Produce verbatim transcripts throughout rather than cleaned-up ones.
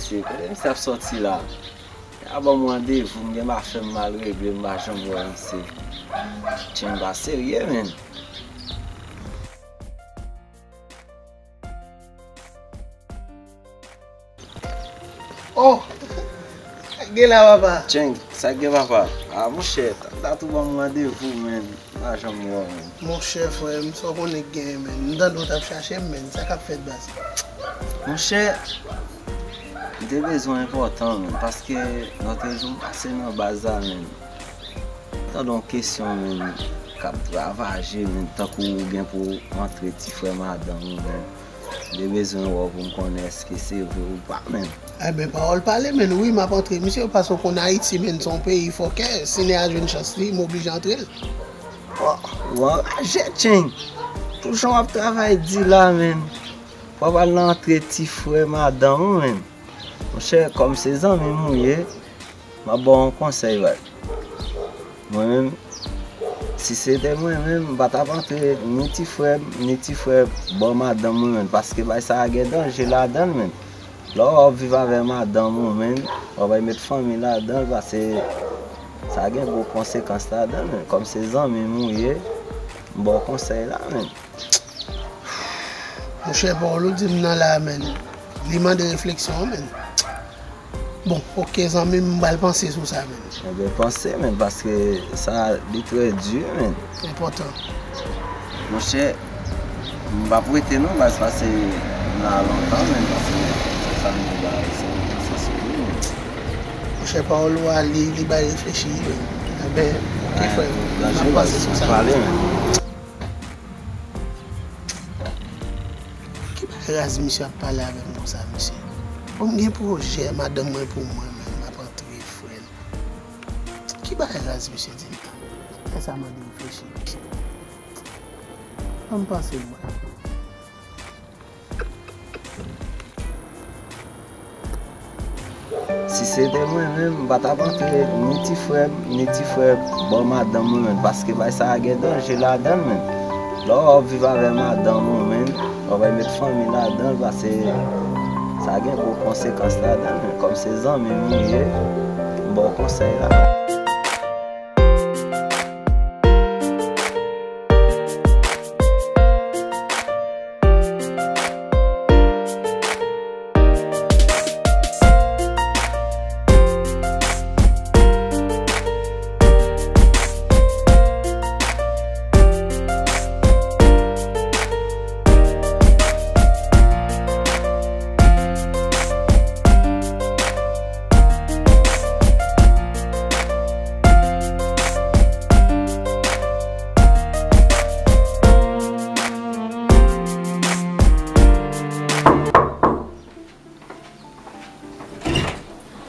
Mesye, kote misye ap sòti la? A ban m randevou, m gen afè m m al regle, m pa janm wè misye. Chen pa serye, menn. Oh! Sa k gen la, papa? Cheng, sa k gen, papa? Ah, monchè, ta, ta tou ban m randevou, menn. M pa janm wè w, menn. Monchè, frè m, sa w konnen k genyen, menn? M tande w t ap chache m, menn. Sa k ap fèt, baz? Monchè, m te bezwen enpòtan, menn, paske lòt jou m pase nan baz la, menn. Tande yon kesyon, menn, k ap ravaje, menn, tankou ou gen pou w antre ti frè madanm ou, menn. M te bezwen wè w pou m konnen èske se vre ou pa, menn. Enben, pawòl pale, menn, wi, m ap antre. Misye, pase w konn Ayiti, menn, se yon peyi fòkè. Si nèg la jwenn chans li, m oblije antre l. Wa, w anraje, Cheng. Pou jan w ap travay di la, menn. Fò w al nan antre ti frè madanm ou, menn. Monchè, kòm se zanmi m ou ye, m ap ba w yon konsèy, baz. Mwen menm, si se te mwen menm, m pa t ap antre ni ti frè m, ni ti frè bò madanm mwen menm, paske bay sa a gen danje ladan l menm. Lè w ap viv avè madanm ou menm, w ap al met fanmi ladan l, paske sa gen gwo konsekans ladan l menm. Kòm se zanmi m ou ye, m ba w konsèy la menm. Monchè, pawòl ou di m nan la, menn, li mande refleksyon, menn. Bon, oke, zanmi m, m pral panse sou sa, menn. Enben, panse, menn, paske sa, li trè di, menn. Enpòtan. Monchè, m p ap rete non, baz, pase m la lontan, menn, paske se sa m gen bagay, se panse sou li, menn. Monchè, pawòl ou a, li, li bay reflechi, menn. Enben, oke, frè m, m ap panse sou sa. Pale, menn. Ki bagay raz misye ap pale avè m konsa, mesye? Bon, m gen pwojè, madanm mwen pou mwen menm, m ap antre, frè. Ki bagay raz misye di m? Fè sa mande reflechi. Ban m panse, mwen. Si se te mwen menm, m pa t ap antre ni ti frè m, ni ti frè bò madanm mwen menm, paske bay sa a gen danje ladan l menm. Lè w ap viv avè madanm ou menm, w ap met fanmi ladan l, paske sa gen gwo konsekans ladan l menm. Kòm se zanmi m ou ye, m ba w konsèy la.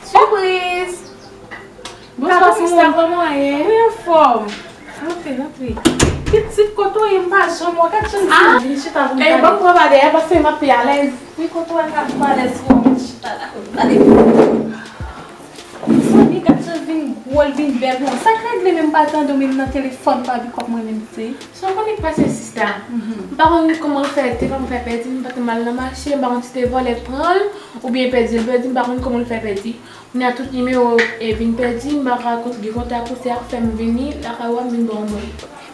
Sipriz! Bonswa, sista, kòman w ye? Mwen anfòm. Antre, antre. Pitit, kote w ye? M pa janm wè w. Gad jan m vin chita pou m pale. Ban m pran pa dèyè, paske m ap pi alèz. Wi, kote w wè m ap pi alèz pou m chita la pou m pale. Mezanmi, gad jan l vin gwo, l vin bèl, non. Sa k regle menm, m pa tande w menm nan telefòn, pa bikòp mwen menm, se. Sa w konnen k pase, sista? M pa konn kòman l fè, telefòn mwen fè pèdi, m pa t mal nan mache, m pa konn si te vòlè k pran l, oubyen pèdi l pèdi, m pa konn kòman l fè pèdi. Kounye a tout nimewo e vin pèdi, m pa ka kon-, gen kontak ou, se sa k fè m vini lakay ou a, m vin ba w mwen.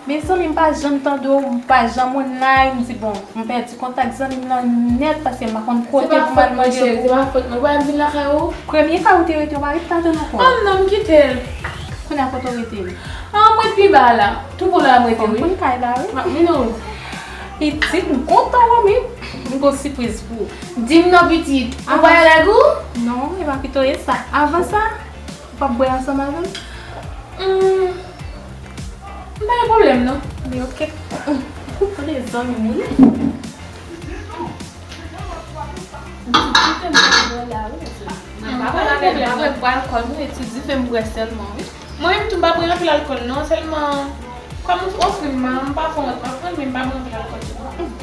Mezanmi, m pa janm tande w, m pa janm online, m di bon, m pèdi kontak zanmi m nan nèt, paske m pa konn kote pou m al mande pou ou. Se pa fòt mwen, cheri, se pa fòt mwen. Ou pa vin lakay ou? Premye fwa ou te rete, ou pa ret tann ankò. Ah non, m kite l. Kounye a kote w rete? Ah, m ret pi ba la. Tou pran la m rete, wi. M konn kay la, wi. M ap mennen w. Pitit, m kontan, wi, men m gon sipriz pou ou. Di m non, pitit. Ou pral avèk ou? Non, e pa pito e sa. Avan sa, ou p ap bwè ansanm avè m? Hmm. M pa gen pwoblèm, non. Men oke. Ou konn zanmi m, wi. Ti kite m bwè la, wi, mesye. Mwen pa pral avè m, pa bwè, m bwè alkòl, mwen, ti dife m bwè sèlman, wi. Mwen menm tou, m pa bwè anpil alkòl, non, sèlman, kòm ou ofri m, m pa fè wont, m ap pran l, men m pa bwè anpil alkòl tou, non.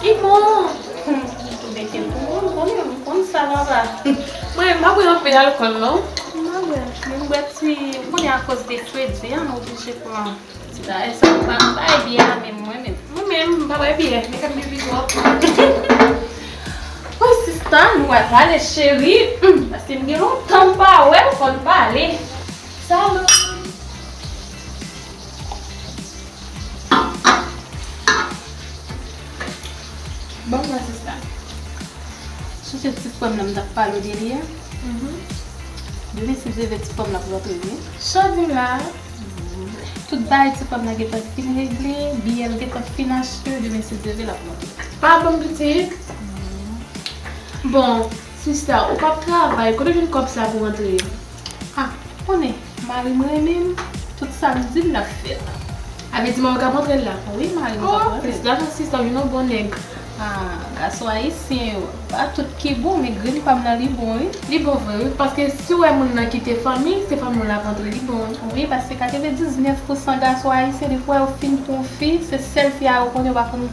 Li bon! Ou mete l pou mwen, m konnen, m konn sa, papa. Mwen, Alkòl non. M pa bwè. Men m bwè ti, ou konnen akoz de kredi a, m oblije pran ti bagay sa. M pa bay byè a menm mwen menm. Mwen menm, m pa bay byè. Men kèm gen pi twòp. Wi, sista, nou pral pale, cheri. Hum, paske m gen lontan m pa wè w, fò n pale. Salut. Bon, mwen, sista. Sonje ti frè m nan m t ap pale w de li a? Mhm. Demen, si Dye vle, ti frè m nan ap rantre, wi. Sa w di m la? Tout bagay ti frè m nan gentan fin regle, biyè l gentan fin achte, demen, si Dye vle, l ap rantre. Pa bon, pitit. Bon, sista, ou p ap travay, kote w jwenn kòb sa pou rantre? Ah, ou konnen, mari m renmen m, tout sa m di l, l ap fè l. A vle di mari w k ap rantre l la? Wi, mari m k ap rantre l. Oh, felisitasyon, sista, w jwenn yon bon nèg. Ah, gason ayisyen yo, pa tout ki bon, men grenn pa m nan li bon, wi. Li bon vre, wi, paske si w wè moun nan kite fanmi, se fanmi w l ap rantre, li bon, wi. Wi, paske katrevendiznèf pousan gason ayisyen, depi w wè yo fin pran yon fi, se sèl fi a yo konnen, yo pa konn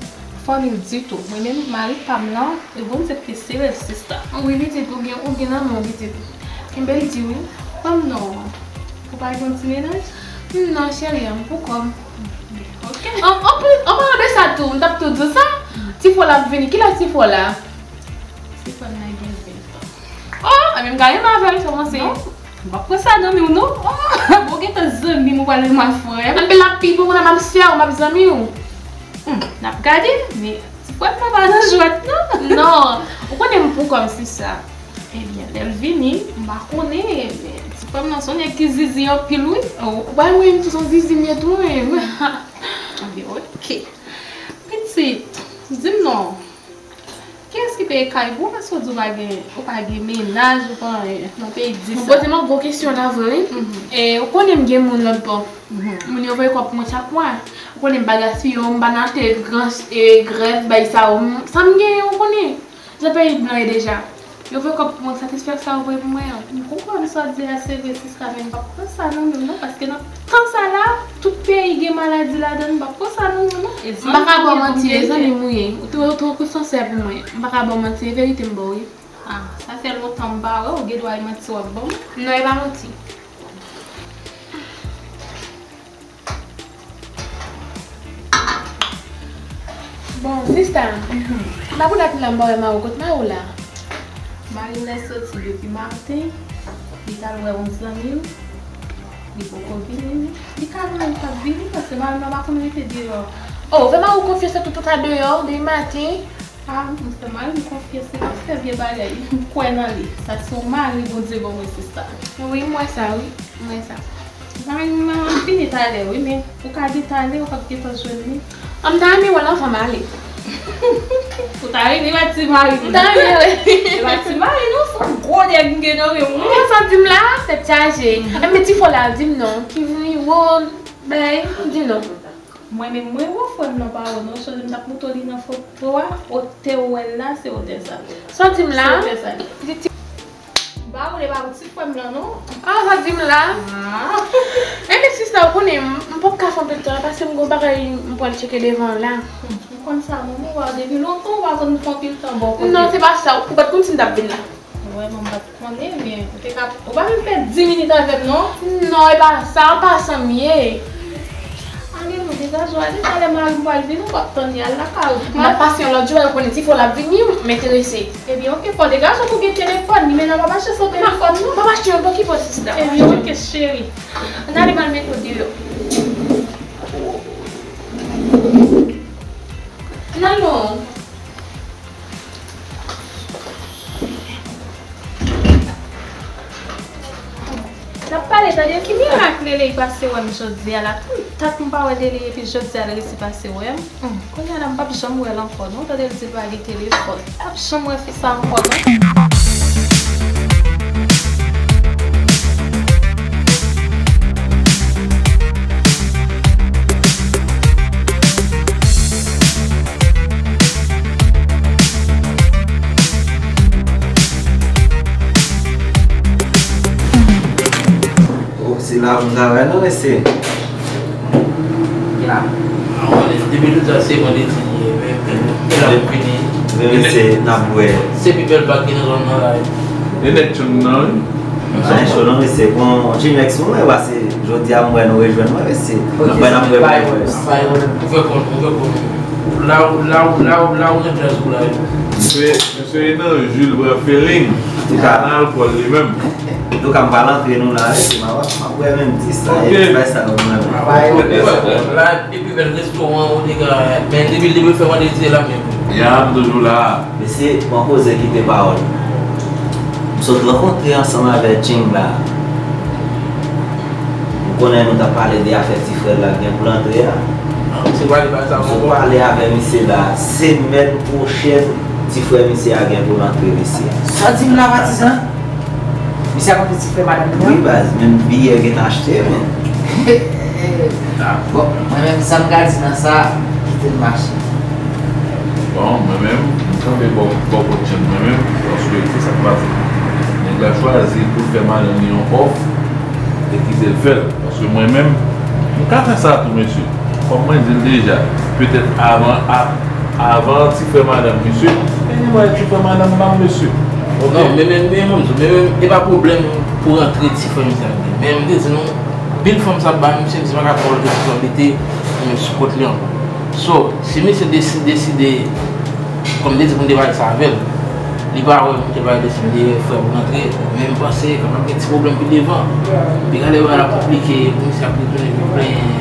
fanmi l ditou. Mwen menm, mari pa m lan, e Bondye ki te sere l, sista. Wi, pitit, ou gen, ou gen lanmou, pitit. Kenbe l di, wi. Fanm nan, ou pa gen yon ti mennaj? Non, cheri, m pou kò m. Ok. An, anplis, an palan de sa tou, m t ap tou di w sa, ti fò la ap vini. Kilè ti fò la? Ti fò nan gen ven tan. Oh, anben m ka renmen avè l, sa w panse? Non, m p ap pran sa nan men w, non. Oh, ou gentan zanmi m, ou pral renmen frè m. Anben l ap pi bon, m ap sè w, m ap zanmi w. Hmm, n ap gade, men ti frè m nan pa nan jwèt, non. Non, ou konnen m pou kò m, sista. Ebyen, lè l vini, m pa konnen, men ti frè m nan se yon nèg ki zizi anpil, wi. Oh, ou pa wè m tou se yon zizi m ye tou, menm. Anben, ok. Pitit, di m non. Kiyès ki peye kay pou ou? Paske w di w pa gen, ou pa gen mennaj, ou pa anyen. Nan peyi di sa. Ou poze m yon gwo kesyon la vre, wi. Mhm. E, ou konnen m gen moun lòt bò. Mhm. Moun yo voye kòb pou mwen chak mwa. Ou konnen m pa gaspiye yo, m pa nan te gran, e, grèv, bay sa yo. M, sa m genyen, ou konnen. Jan peyi blan ye deja. Yo voye kòb pou mwen, satisfè sa yo voye pou mwen an. M konprann sa w di a, se vre, sista, men m p ap pran sa nan men w, non, paske nan tan sa la, tout peyi gen maladi ladan l, m p ap pran sa nan men w, non. E zanmi m ou ye pou m te di. M pa ka ba w manti, e zanmi m ou ye. Ou twò, ou twò sansè pou mwen. M pa ka ba w manti, e verite m ba w, wi. Ah, sa fè lontan m pa wè w, ou gen dwa e manti w ap ban m. Non, e pa manti. Bon, sista, m pa pou dat la m pa wè mari w, kot mari w la? Mari m lè soti depi maten, li t al wè yon zanmi l, li poko vini. Li ka vini, li p ap vini, paske mari m nan pa konn rete deyò. Oh, fè mari w konfyans, tout, tout a deyò depi maten. Ah, m fè mari m konfyans, li p ap fè vye bagay, m kwè nan li. Sa se yon mari Bondye ban mwen, sista. Wi, m wè sa, wi, m wè sa. Mari m nan vini talè, wi, men ou ka di talè, ou p ap gentan jwenn li. An m ta renmen wè l anvan m ale. Ou ta renmen wè ti mari m? M ta renmen wè. E pa ti mari, non, se yon gwo nèg m gen nan men m, wi. Ou sa di m la, tèt chaje. Enben, ti fò la, di m non, ki vini wo, bay, di m non. Mwen menm, mwen wè frè m nan pa wè non, sonje m t ap montre w li nan foto a, otè w wè l la, se otè sa. Sa w di m la? Se otè sa. Pitit ti. M pa wè l, e pa pou ti frè m lan non. Ah, sa w di m la? Ah. Enben, sista, ou konnen, m, m pap ka fè anpil tan, paske m gon bagay m pral tcheke devan la. Hmm, m konn sa, manman, w a depi lontan, ou pa konn fè anpil tan bò kote. Non, se pa sa, ou pa t konn si m t ap vin la. Wè, manman, Konnen, men, ou te ka, ou pa menm fè dis minit avè m, non? Non, e pa sa, an pasan m ye. Ale, non, degaje w ale, talè mari m pral vini, ou p ap tann li, al lakay ou. M ap pase yon lòt jou, ou konnen ti fò l ap vini, m enterese. Ebyen, oke, fò degaje w pou gen telefòn, li menm nan pa mache san telefòn, non. M ap achte yon pokipò, sista. Ebyen, oke, cheri. Ann ale, m al mete w deyò. Ann al non. N ap pale, tande, ki mirak Lele pase wè m jodi a la. Konn dat m pa wè Lele epi jodi a l resi pase wè m. Hmm, kounye a la m p ap janm wè l ankò non, tande l di l pa gen telefòn. M p ap janm wè fi sa ankò non. Oh, se la pou m travay non, mesye. La. Depi tout sa se vandredi li ye, men, men, men, men, mesye, n ap wè. Se pi bèl bag ki nan zòn nan la. Men mèt tchoun nan, wi. Mwen cho non, mesye, bon, G-Mex pou mwen, pase jodi a m wè nou rejwenn mwen, mesye. Mwen kwè n ap wè mwen. Ou fè kont, ou fè kont. La ou, la ou, la ou, la ou nan djaz ou la. Mesye, mesye nan Jules pran feeling. Kanal Paul li menm. Antouka, m pral antre nou la, mesye, m ap wè menm ti sa, e ti bay sa nou mwen. La, epi bèl restoran, ou te ka, men depi l te fè vandredi la menm. Ya, m toujou la. Mesye, bon koze kite pawòl. M sot rankontre ansanm avè Ching la. M konnen nou t ap pale de afè ti frè l la k gen pou l antre a. Se pale bagay sa M sot pale avè misye la. Semèn pwochèn, ti frè misye a gen pou l antre, mesye. Sa w di m la, patizan? Misye ap antre ti frè madanm li an? Wi, baz, menm biyè gentan achte, men. Bon, mwen menm, sa m ka di nan sa, kite l mache. Bon, mwen menm, m kanpe bò bò kot Ching mwen menm, paske se sa k pase. Nèg la chwazi pou l fè madanm li yon òf e kite l fè l. Paske mwen menm, m ka fè sa tou, mesye. Kòm mwen di l deja, petèt avan, a, avan ti frè madanm misye, men li mwen ti frè madanm pa m, mesye. Non, men men men men men men e pa pwoblèm pou rantre ti frè misye a. Men m te di nou, bil fanm sa ba misye, misye pa ka pran responsablite sou kont li ankò. So, si misye desi- deside, kòm m te di pou m te pale sa avè l, li pa wè pou m te pale de si m te frè pou rantre, men m panse kapab gen ti pwoblèm pi devan. Pi gade bagay la konplike, pou misye ap retounen vin plenyen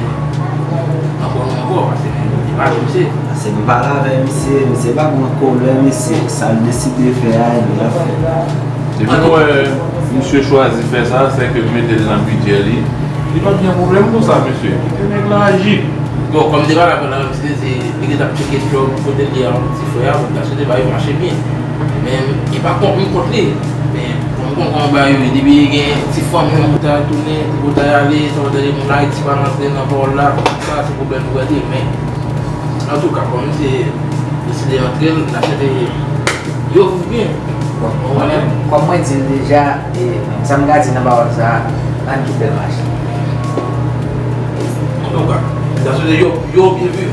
ankò nou ankò, paske li pa jwenn misye. Paske m pale avè misye, misye pa gen kòlè, mesye, sa l deside fè a, li ap fè. Depi nou wè misye chwazi fè sa, sèke l mete l nan bidjè li. Li pa t gen pwoblèm pou sa, mesye. Kite nèg la aji. Bon, kòm te pale avè l la, misye te di li gentan ap tcheke djòb kote l ye a, ti frè a, bon, gason te bay mache byen. Men, li pa kont m kont li. Men, bon, m konn kòman bagay yo ye. Depi gen ti fanmi, yon bout a tounen, yon bout a ale, sa w tande moun Ayiti pa rantre nan pawòl la, sa se pwoblèm nou gade. Men, antouka, kòm misye deside antre l, n ap swete yo viv byen. Bon, mwen menm, kòm mwen di l deja, e sa m ka di nan pawòl sa a, ann kite l mache. Antouka, n ap swete yo, yo byen viv.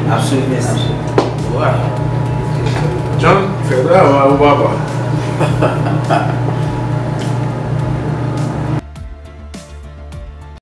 Absolument. Wè. John, fè travay ou papa.